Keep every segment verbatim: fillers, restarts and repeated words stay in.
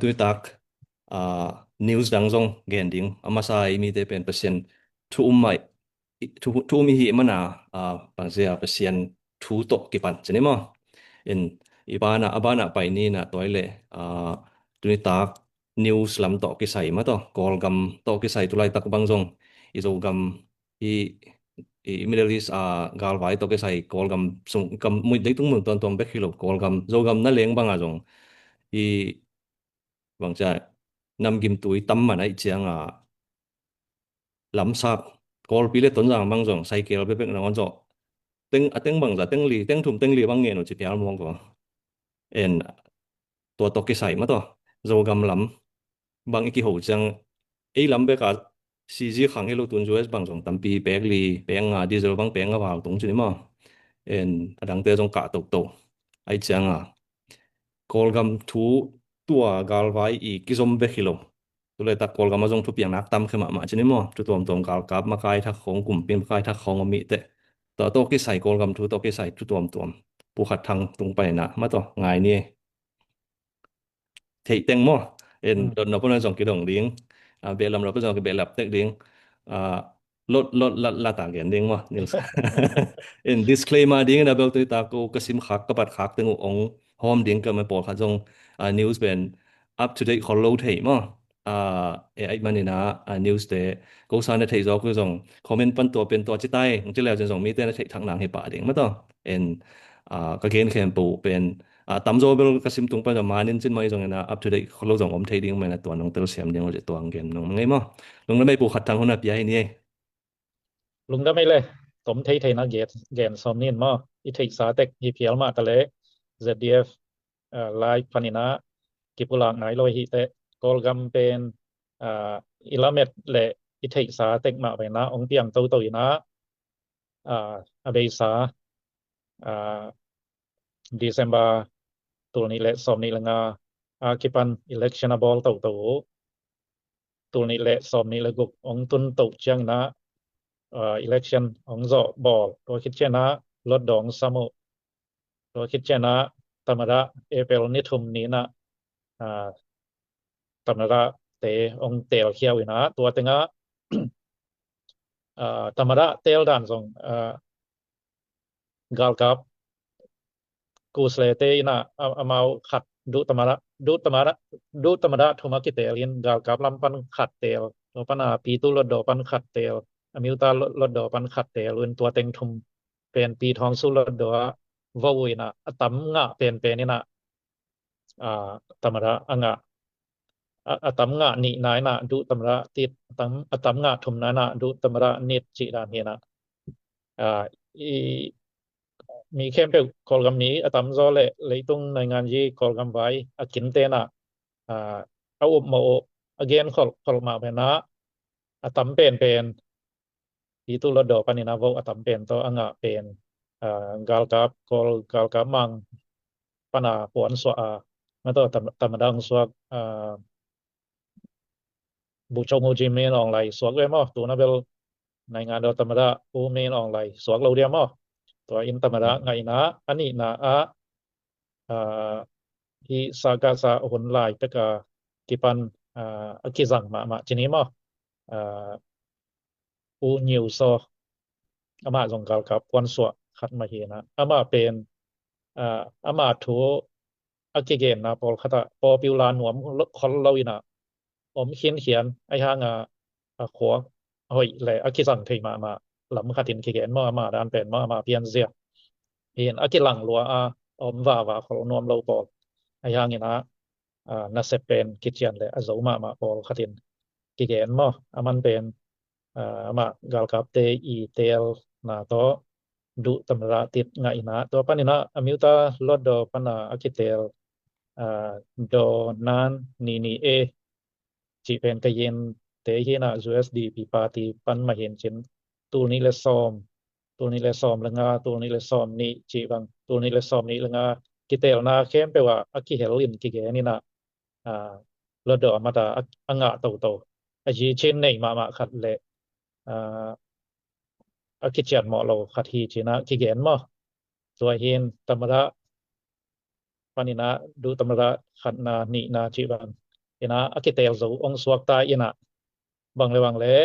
tuitak, ah, news dang zong gen ding. A masa i mite pen Pasian thu um mah, thu, thu um i hih mana, ah, bangzia Pasian thu tawh kipan cini maw. In i bana, a bana pai ni na toi le, ah, tunitak news lam tawh kisai mah tawh, Kawlgam tawh kisai tulaitak bang zong i Zogam i, i Middle East a galvai tawh kisai Kawlgam sung kam mui deitung mun tuamtuam bek hi lo, Kawlgam Zogam na leng banga zong i bangcia namgim tui tam man aih cianga lamsak Kawlpi le Tonzang bang zong saikel bebek nangon zawh teng a teng bangza teng li teng thum teng li bang ngen uh ci phial muang ko. En tua tawh kisai mah tawh Zogam lam bang i kiho ciang ei lam beka C G khang hi lo tun U S bang zong tampi pek li pek nga diesel bang pek nga val tung cini maw. En a dangte zong kah toto aih cianga Kawlgam thu tua galvai i kizom bek hi lo. Tulaitak Kawlgam a zong thupiang nak tam khe mahmah cini maw. Thu tuamtuam galkap makai thak khong kumpi makai thak khong om mite. Tua tawh kisai Kawlgam thu tawh kisai thu tuamtuam Pu Khat Thang tung paina mah tawh ngai ni. Theih teng maw. En dot nop na zong kidong ding. Ah, behlam nop na zong kibehlap tek ding. Ah, lot lot lat lat a gen ding maw. News. En disclaimer ding na bel tuitak ko ka sim khak ka bat khak teng uh ong hawm ding ka mah pawlkhat zong, ah, news pen up to date khol lo thei maw. Ah, e ai manina, ah, news te ko sa na thei zawk zong comment pan tua pen tua ci tai, ci leu cin zong mite na thei thak nang hi pah ding mah tawh. En, ah, ka gen khempeuh pen, ah, tamzaw bel ka sim tung pan zong manin cin mai zong ina up to date khol lo zong om thei ding mai na tua nong telsiam ding uh ci tua ang gen nong ngei maw. Lungdam ei Pu Khat Thang hun a pia hi ni ei. Lungdam ei le, tom thei theina gen, gen sawm nin maw, i theihsa tek hi phial mah ta le Z D F, ah, live panina kipulak nai lo hi teh, Kawlgam pen, ah, i lamet le i theihsa tek mah veina ong piang toto ina, ah, a beisa, ah, December tul nih le sawm nih le nga a kipan election a bawl toto uh. Tul nih le sawm nih le guk ong tun to ciangina, ah, election ong zawh bawl. Tua khit ciana lotdawng sam uh. Tua khit ciana tamada April ni thum nina, ah, tamada te ong tel khiau ina tua tenga, ah, tamada tel dan zong, ah, galkap kuslete ina, a, amau khat duh tamada, duh tamada, duh tamada thum a kitel in galkap lam pan khat tel, tua pana pitu lotdaw pan khat tel, amyuta lotdaw pan khat tel un tua teng thum pen pi thawng su lotdaw a vo ina a tam ngah penpen ina, ah, tamada a ngah, a, a tam ngah nih naina duh tamada tit, a tam, a tam ngah thum naina duh tamada nit cih dan hi ina. Ah, i mi khempeuh Kawlgam mi a tamzaw le leitung naingan yi Kawlgam vai a kintena, ah, a upmawh uh a gen kholh kholh mah pena a tam penpen pitu lotdaw panin a vo a tam pen tawh a ngah pen, ah, galkap, Kawl galkap mang pana puan suah a, na tawh tam, tamada ong suak, ah, Bogyoke Hu Jin Min Aung Hlaing suak ve maw, tuna bel naingan daw tamada U Min Aung Hlaing suak lo dia maw. Tua in tamada ngah ina, a nihna ah, ah, hih Sakasa hun lai peka kipan, ah, a kizang mahmah cini maw. Ah, U Nyu Saw, amah zong galkap puan suah khat mah hi ina, amah pen, ah, amah thu a kigenna pawlkhat ah popular nuam lo, khol lo ina om khinkhian, ahi hanga a khua hoih le a kizang thei mahmah lam khatin kigen maw, amah dan pen maw, amah pianzia hi in a kilang lua a om vava khol nuam lo pawl, ahi hangina, ah, nasep pen kician le a zo mahmah pawlkhatin kigen maw, aman pen, ah, amah galkapte i telna tawh duh tamada tit ngah ina, tua panina amyuta lotdaw pana a kitel, ah, daw nan ni ni e cih pen ka yin te hi ina, U S D P party pan mah hin cin tul nih le sawm, tul nih le sawm le nga, tul nih le sawm nih cih bang, tul nih le sawm nih le nga kitelna khempeuh ah a kihel in kigen ina, ah, lotdaw a mata a, a ngah toto, a yi cin nei mahmah khat le, ah, a kician mawh lo khat hi cina kigen maw. Tua hin tamada panina duh tamada khatna nihna cih bang ina a kitel zo ong suakta ina bang le bang le,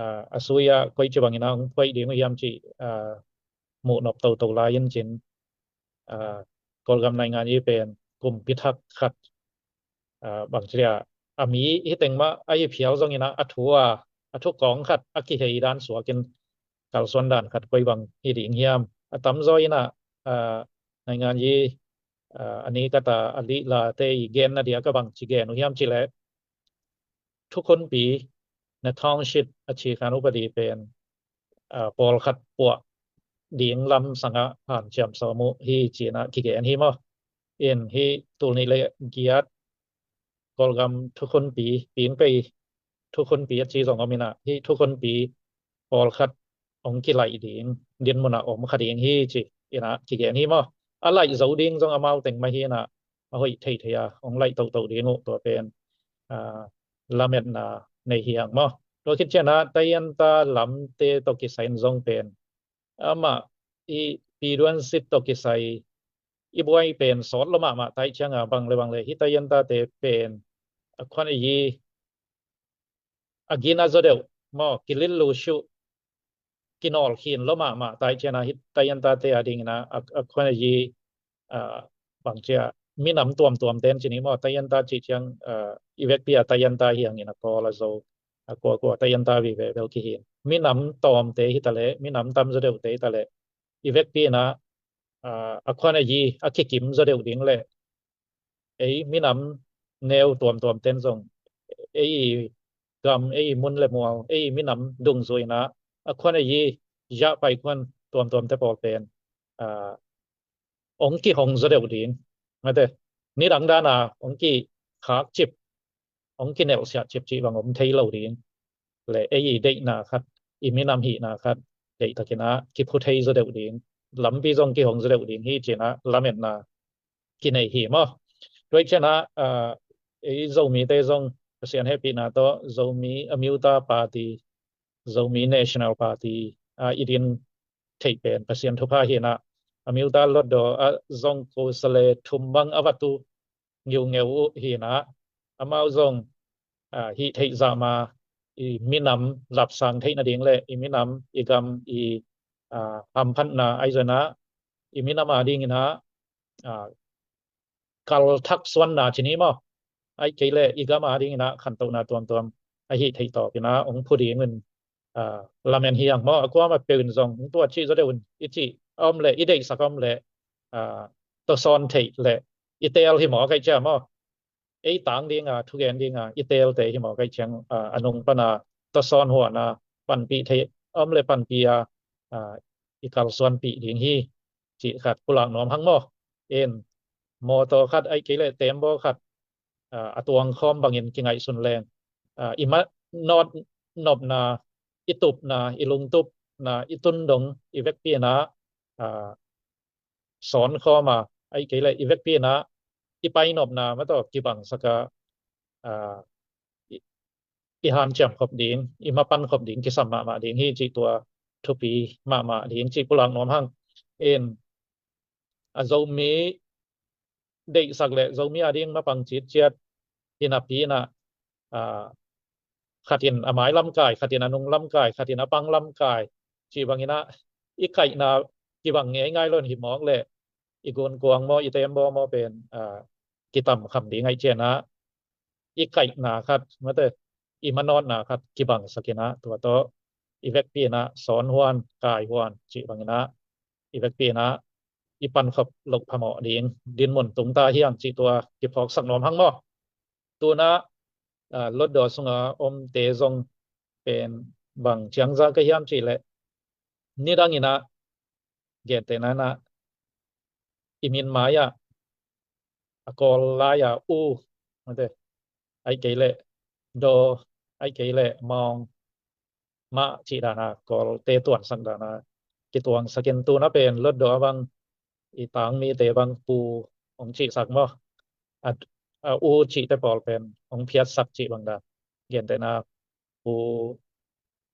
ah, a sui ah koi ci bang ina ong phoih ding uh hiam ci, ah, muh nop toto lai in cin, ah, Kawlgam naingan i pen kumpi thak khat, ah, bang ci a, a mi hi teng mah a hi phial zong ina a thu a, a thu kawng khat a kihei dan suak in kalsuan dan khat koi bang hi ding hiam. A tamzaw ina, ah, naingan i, ah, a ni kata a lih late i gen na dia ka bang ci gen uh hiam ci le, thukhunpi, na township a ci khan upadi pen, ah, pawlkhat puah ding lam sangah hanciam sawm uh hi cina kigen hi maw. In hi tul nih le giat Kawlgam thukhunpi, pingpei thukhunpi a ci zong om ina hi thukhunpi pawlkhat ong kilaih ding dinmun ah om kha ding hi ci ina kigen hi maw. A laih zo ding zong amau teng mah hi ina a hoih theithei a ong laih toto ding uh tua pen, ah, lametna nei hi ang maw. Tua khit ciana Tayanta lamte tawh kisai in zong pen amah i piduan sit tawh kisai i buai pen sawt lo mahmah tai cianga bang le bang le hi Tayanta te pen a khuan a yi a gina zaw deuh maw, kilil lu shuh, kinawl khin lo mahmah tai ciana hi Tayanta te a dingina a, a khuan a yi, ah, bang cia minam tuamtuam ten cini maw, Tayanta ci ciang, ah, i vekpi a Tayanta hi angin a Kawl a Zo a kuakua Tayanta vive bel kihin minam tawmte hi ta le minam tam zaw deuhte hi ta le i vekpi ina, ah, a khuan a yi a kikim zaw deuh ding le ei minam neu tuamtuam ten zong ei i gam, ei i mun le mual, ei i minam dungzui ina a khuan a yi yah pai khuan tuamtuam te pawl pen, ah, ong kihong zaw deuh ding. Mate, nidang dana ong kikhak cip, ong kinelhsiah cip cih bang om thei lo ding. Le ei i deihna khat, i minam hihna khat deihtakina kiphu thei zaw deuh ding, lampi zong kihong zaw deuh ding hi cina lametna kinei hi maw. Tua ciana, ah, ei Zomite zong Pasian hehpihna tawh Zomi Amyotha Party, Zomi National Party, ah, i din theih pen Pasian thupha hina Amyotha Hluttaw a zong ko sale thum bang a vatu ngiungeu uh hina amau zong, ah, hih theih zahma i minam lapsang theih nading le i minam i gam i, ah, hamphatna aizona i minam a dingina, ah, kalthak suanna cini maw, ai kei le i gam a dingina khantohna tuamtuam ahi theih tawpina ong phu dingun, ah, lamen hi ang maw. A kuama peun zong ong tua cih zaw deuh un i cih a om le i deihsak a om le, ah, tawsawn theih le i teel hi maw kai cia maw. Ei tang dinga thugen dinga i teelte hi maw kai ciang, ah, a nung pana tawsawn huana panpih theih a om le panpih a, ah, i kalsuanpih ding hi cih khat pulak nuam hang maw. In mawtaw khat ai kei le tembaw khat, ah, a tuang khawm bangin kingaihsun leng, ah, i manawt nopna, i tupna, i lungtupna, i tundong i vekpi ina, ah, sawn khawma ai kei le i vekpi ina i painopna mataw kibangsaka, ah, i, i hanciam khop ding, i mapan khop ding kisam mahmah ding hi cih tua thupi mahmah ding cih pulak nuam hang. In a Zomi deihsak le Zomi a ding mapang citciat hinapi ina, ah, khatin a mai lamkai, khatin a nung lamkai, khatin a pang lamkai cih bangina i kaihna kibang ngeingai lo in hi mawk le i gunkuang maw, i tembaw maw pen, ah, kitam kham ding ai ciana i kaihna khat mate, i manawtna khat kibangsakina tua tawh i vekpi ina sawn huan kai huan cih bangina i vekpi ina i pankhop loh phamawh ding dinmun tungta hi ang cih tua kiphawksak nuam hang maw. Tuna, ah, Hluttaw sunga omte zong pen bang ciangza ka hiam cih le nidang ina gentehna ina i min mai-ah a Kawl lai-a U mate, ai kei le Daw, ai kei le Mawng mah cih dana Kawlte tuansak dana kituangsakin tuna pen Hluttaw a bang i tang mite bang Pu ong cihsak maw. A, a U cihte pawl pen ong phiatsak cih bang dan. Gentehna Pu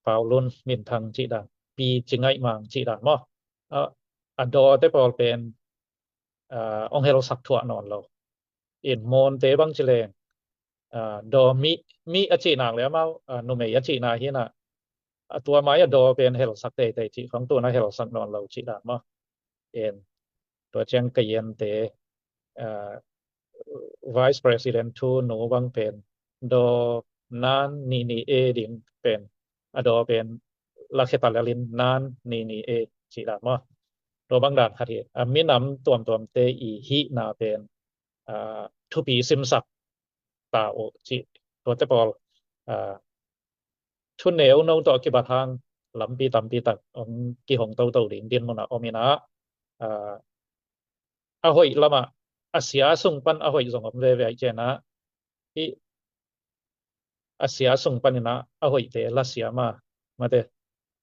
Paulun Minthang cih dan, Pi Ci Ngaih Mang cih dan maw. A, a Dawte pawl pen, a, ong helsak thuah nawn lo. In Mawngte bang ci leng daw mi, mi a cihnak le amau numei a cihna hi inah, a tua mai a daw pen helsak teitei cih khong tuna helsak nawn lo cih dan maw. In tua ciang ka yente Vice President thu nu bang pen daw nan ni ni e ding pen, a daw pen lakheta lalin nan ni ni e cih dan maw. Tua bang dan khat hi. A minam tuamtuamte i hihna pen thupi simsak ta uh cih tuate pawl thu neu no tawh kibat hang lampi tampi tak hong kihong toto ding dinmun ah om inah, a hoih lamah a sia sung pan a hoih zong om veve ahih cianah, i a sia sung paninah a hoihte la siam a, mate,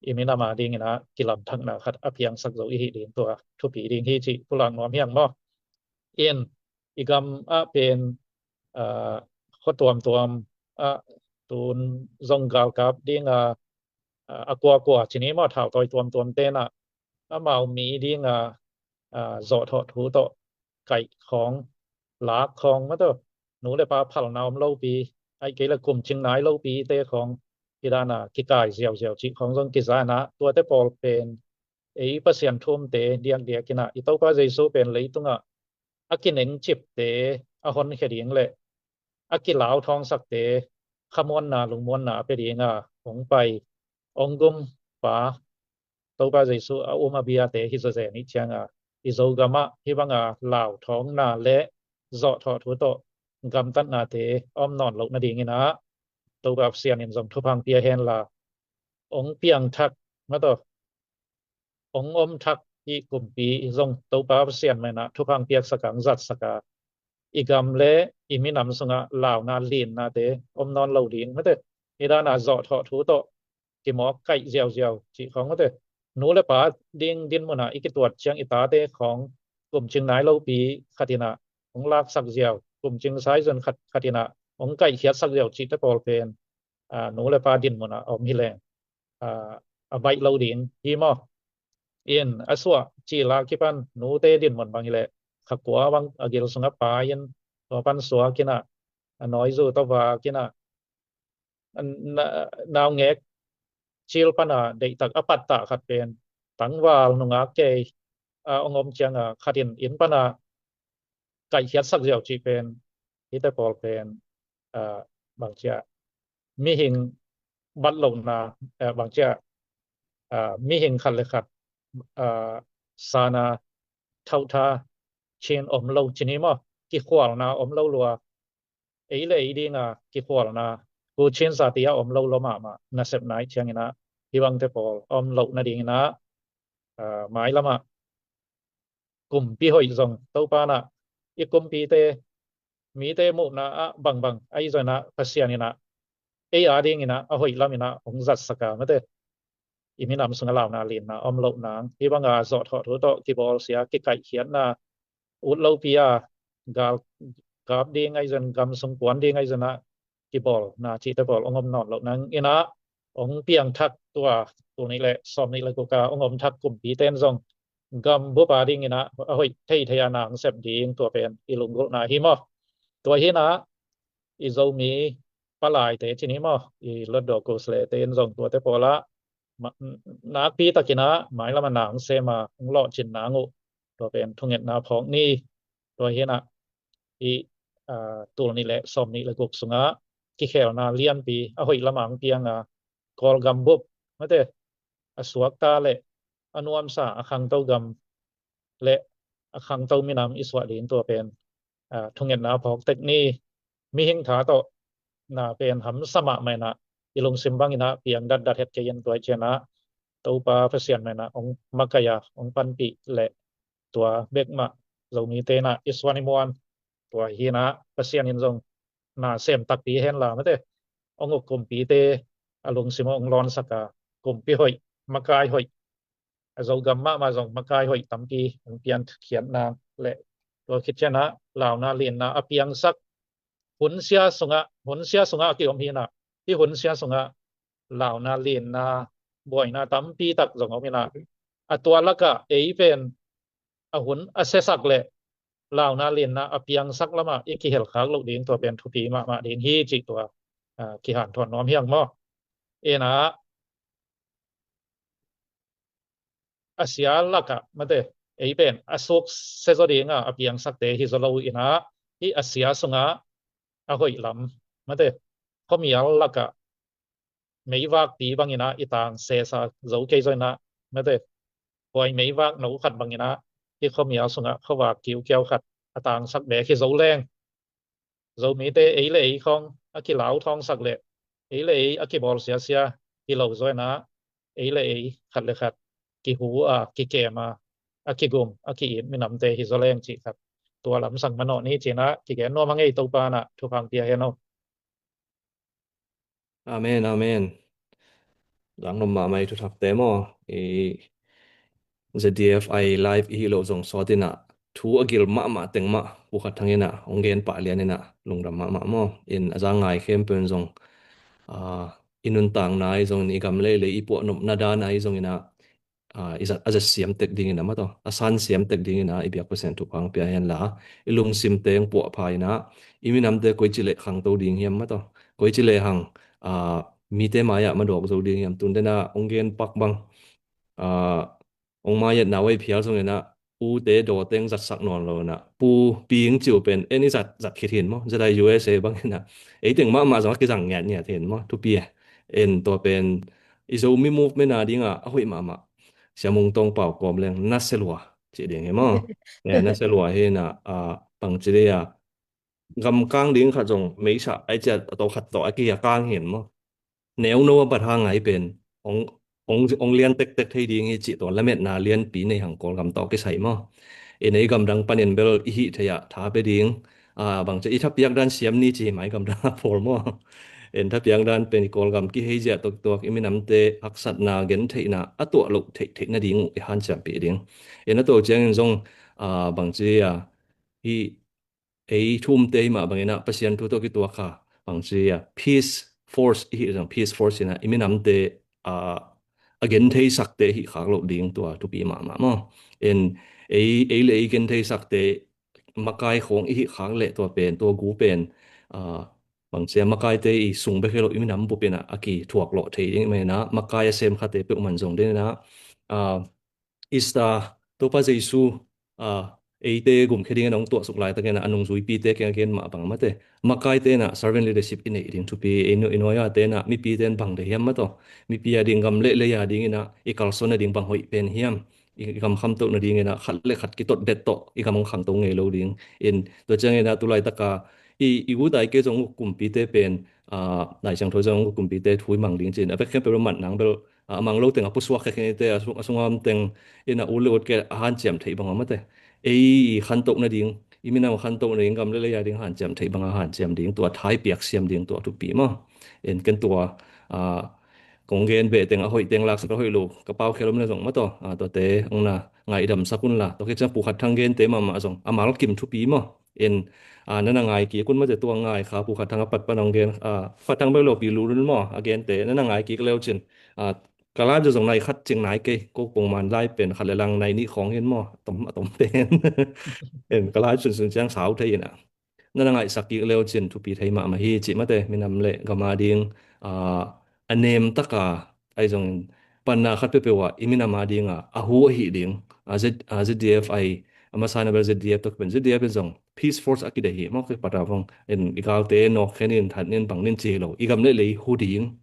i minam a dinginah kilamthakna khat a piangsak zo i hih ding tua thupi ding hi cih pulak nuam hiang maw. In i gam ah pen khua tuamtuam ah tun zong galkap dinga a kuakua cini maw, thautawi tuamtuam tenah amau mi dinga zawhthawh thu tawh kaih khawng, lak khawng mate, nu le pa phalna om lopi, ahih kei le kumcing nai lopite khawng hi dana kikai ziauziau cih khawng zong kiza inah, tuate pawl pen ei Pasian thumte diakdiak inah i Topa Jesu pen leitungah a kinengcipte a honkhia ding le a kilauthawngsakte khamuanna lungmuanna a pia dinga hong pai, hong gumpa Topa Jesu a um a biate hi zawzen ih cianga, i Zogamah hih banga lauthawngna le zawhthawh thu tawh gamtatnate a om nawn loh nadinginah Topa Pasian in zong thupha pia henla, hong piangthak mate, hong omthak i kumpi zong Topa Pasian mah inah thupha piaksaka, hong zatsaka, i gam le i minam sungah launa linnate om nawn lo ding mate, hi dana zawhthawh thu tawh kimawk kaih ziauziau cih khawng mate, nu le pa ding dinmunah i kituat ciang i tate khawng kumcing nai lopi khatinah hong laksak ziau, kumcing saizun khat khatinah hong kaihkhiatsak ziau cihte pawl pen nu le pa dinmunah a om hileng a baih lo ding hi maw. In a suah cila kipan nute dinmun bang hileh khakua bang a gil sungah pai in, tua pan suak inah a nawizu tawh vak inah naungek cil pana deihtak a pattah khat pen tangval nungak kei a hong om cianga khatin inn pana kaihkhiatsak ziau cih pen hihte pawl pen bangcia mihing bat lohna, bangcia mihing khat le khat sana thauhtha cin om lo cini maw, kikhualna om lo lua, ei le ei dinga kikhualna, kucin sati a om lo lua mahmah nasepna ih cianginah hih bangte pawl om loh nadinginah mailamah kumpi hoih zong Topa inah i kumpite mite muhna ah bangbang ahi zonah Pasian inah ei a dinginah a hoih laminah hong zatsaka mate, i minam sungah launa linna om loh nang, hih banga zawhthawh thu tawh kibawlsia kikaihkhiatna ut lopi a gal kap ding ahi zon, gam sung puan ding ahi zonah kibawlna cihte pawl hong om nawn loh nang inah hong piangthak tua tul nih le sawm nih le guk a hong omthak kumpite in zong gam bup a dinginah a hoih theithei a na hong sep ding tua pen i lunggulhna hi maw. Tua hinah i Zomi palaite cini maw, i Hluttaw Kosraite in zong tuate pawlah nakpi takinah mailamah na hong sema hong lawhcin nang uh tua pen thungetna phawk ni. Tua hinah i tul nih le sawm nih le guk sungah kikhelna lianpi a hoih lamah hong pianga Kawlgam bup mate, a suakta le a nuamsa a khangto gam le a khangto minam i suah ding tua pen thungetna phawk tek ni. Mihing tha tawh na pen hamsa mahmah inah i lungsim banginah piang datdat het kei in, tua ih cianah Topa Pasian mah inah hong makaih a hong panpih le tua bekmah Zomite inah i suan i muan. Tua hinah Pasian in zong na sem takpi henla mate, hong uk kumpite a lungsim hong lawnsaka kumpi hoih, makai hoih, a Zogam mahmah zong makai hoih tampi hong piankhiat nang le tua khit cianah launa linna a piangsak hunsia sungah, hunsia sungah a kiom hinah, hih hunsia sungah launa linna buaina tampi tak zong om inah, a tua lakah ei pen a hun a siasak le launa lianna a piangsak lamah i kihelkhak loh ding tua pen thupi mahmah ding hi cih tua, ah, kihanthawn nuam hi hang maw. Inah a sia lakah mate, ei pen a sukse zaw dinga a piangsakte hi zaw lo inah, hih a sia sungah a hoih lam mate, khuamial lakah meivakpi banginah i tang sesa zo kei zaw inah mate, huai meivak no khat banginah hih khuamial sungah khuavak kiukiau khat a tangsak bek hi zo leng, Zomite ei le ei khong a kilauthawngsak le ei le ei a kibawl siasia hi lo zaw inah, ei le ei khat le khat kihu a, kikem a, a kigum a ki-it minamte hi zaw leng cih khat tua lamsang manawh ni cinah kigen nuam a ngei. Topa inah thupha pia hen aw. Amen, amen. Zang nuam mahmah i thuthakte maw. I Z D F I live i hi loh zong sawt inah thu a gil mahmah teng mah Pu Khat Thang inah hong gen pah lian inah lungdam mahmah maw. In a za ngai khempeuh in zong, ah, i nuntakna ahi zongin, i gam leilei i puahnopna dan ahi zongin ah, ah, i zat, a zat siam tek dingin ah mataw, a san siam tek dingin ah i biak Pasian thupha pia hen la, i lungsim teng puahpha inah i minamte koici le khangto ding hiam mataw, koici le hang, ah, mite mai-ah madawk zo ding hiam. Tun den ah hong gen pak bang, ah, hong mai-ah nau ei phial zongin ah ute dawteng zatsak nawn lo inah, pu ping ciu pen en i zat, zat khit hin maw, zat a U S A bangin ah eiteng mahmah zong a kizang ngiatngiat hin maw, thupi e. En tua pen i Zomi movement a dingah a hoih mahmah. Sia Mung Tawng Pau kawm leng naselua cih ding hi maw. Eh, naselua hi inah, ah, bangci dei a gamkang ding khat zong meisa ai ciat a tawh khat tawh a ki a kang hin maw. Neuno a bat hang ai pen ong, ong, ong lian tektek thei ding hi cih tua lametna lianpi nei hang Kawlgam tawh kisai maw. I nei gamdang panin bel i hih thei ah tha pe ding. Ah, bangci i thapiak dan siam ni ci mai gamdang a pawl maw. En thapiak dan pen i Kawlgam kihei ziah tuaktuak, i minamte haksatna gentheihna a tuah loh theihtheih nading uh i hanciampih ding. En a tuah ciangin zong, ah, bangci a hi ei thumte hi mah bangin ah Pasian thu tawh kituak kha bangci a peace force i hih zong, peace force inah i minamte, ah, a gentheisakte hih khak loh ding tua thupi mahmah maw. En ei, ei le ei gentheisakte makai khawng i hih khak leh tua pen, tua gu pen, ah, bangci a makaite i sung bek hi lo i minam bup inah a kithuak lawh thei ding i mah inah makai a sem khate peuhmah zong den inah, ah, Easter, Topa Jesu, ah, eite gumkhia dingin a hong tuahsuk laitakin a nungzuipite kiang a gen mah bang mate, makaite inah servant leadership i neih ding thupi. I nu-, i nuai-ate inah mipite in bang de hiam mataw, mipi a ding gam le lei a ding inah i kalsuan nading bang hoih pen hiam. I gam khamtoh nading inah khat le khat kitot bet tawh i gam hong khangto ngei lo ding. In tua ciangin ah tu laitaka i, i ut ai kei zong kumpite pen, ah, Lai Siangtho zong kumpite thu i mang ding ci-in a bek khempeuh lo mat nang bel, ah, a mang lo teng a pusuak khekhin ite a sung, a sung a om teng in a ut le ut kei a hanciam theih bang a mate. Ei i khantoh nading, i minam khantoh nading, gam le lei a ding hanciam theih bang a hanciam ding tua, thai piak siam ding tua thupi maw. En ken tua, ah, kong gen beh teng a hoih teng laksak a hoih lo ka pau khel om le zong mataw, ah, tuate hong na ngaidamsak un la, tua khit ciang Pu Khat Thang gente mahmah zong a mal kim thupi maw. En, ah, na na ngai kik un mate, tua ngai kha Pu Khat Thang a pat pan hong gen, ah, Khat Thang bek lo Pi Lu Lun maw, a gente na na ngai kik leu cin, ah, ka live zong nai khat cing nai kei, ko pongman live pen khat le lang nai nih khawng hin maw, a tom, a tom pen. En ka live sunsun ciang sau thei in ah na na ngaihsak kik leu cin thupi thei mahmah hi cih mate, minam le gam a ding, ah, a nem taka ai zong panna khat peuhpeuh ah i minam a ding ah a hu ahi ding, ah, Z, ah, Z D F I, a masa na bel Z D F tok pen Z D F in zong peace force a kidei hi maw, kei pata vong in i galte nawk khen in that nin bang nin ci lo, i gam le lei hu ding.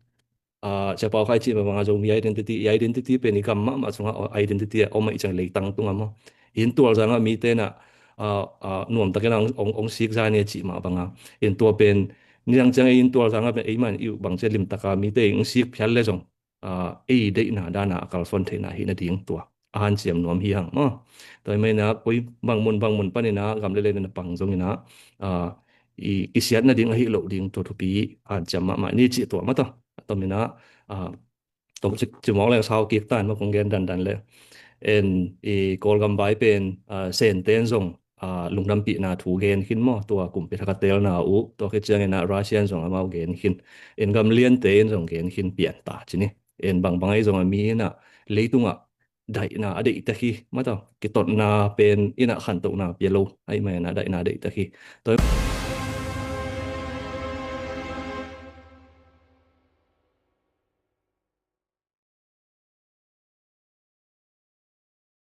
Ah, Sia Pau Khai cih mah banga Zomi identity, i identity pen i gam mahmah sungah identity a om a i ciang leitang tungah maw. I inn tualzangah mite na, ah, ah, nuamtakin ong, ong, ong sik zani a cih mah banga. In tua pen nidang ciang i inn tualzangah pen ei man i uh bang cia limtaka mite ong sik phial le zong, ah, ei deihna dana a kalsuan theihna hi nading tua a hanciam nuam hi hang maw. Tua i maina koi bang mun bang mun panina gam le lei na pang zongina, ah, i, i siat nading ahi loh ding tua thupi hanciam mahmah ni cih tua mata. A tominah, ah, tong ci, ci mawk leng sau kik tan maw kong gen dandan le. En i Kawlgam vai pen, ah, Sente in zong, ah, lungdampihna thu gen khin maw, tua kumpi thak a telna uh, tua khit ciangin ah Russia in zong amau gen khin. En gam liante in zong gen khin pian ta ci ni. En bangbang ahi zong a mi in ah leitungah daihna a deihtak hi. Mataw, kitotna pen in ah khantohna pia lo ahih manin ah daihna a deihtak hi. Tua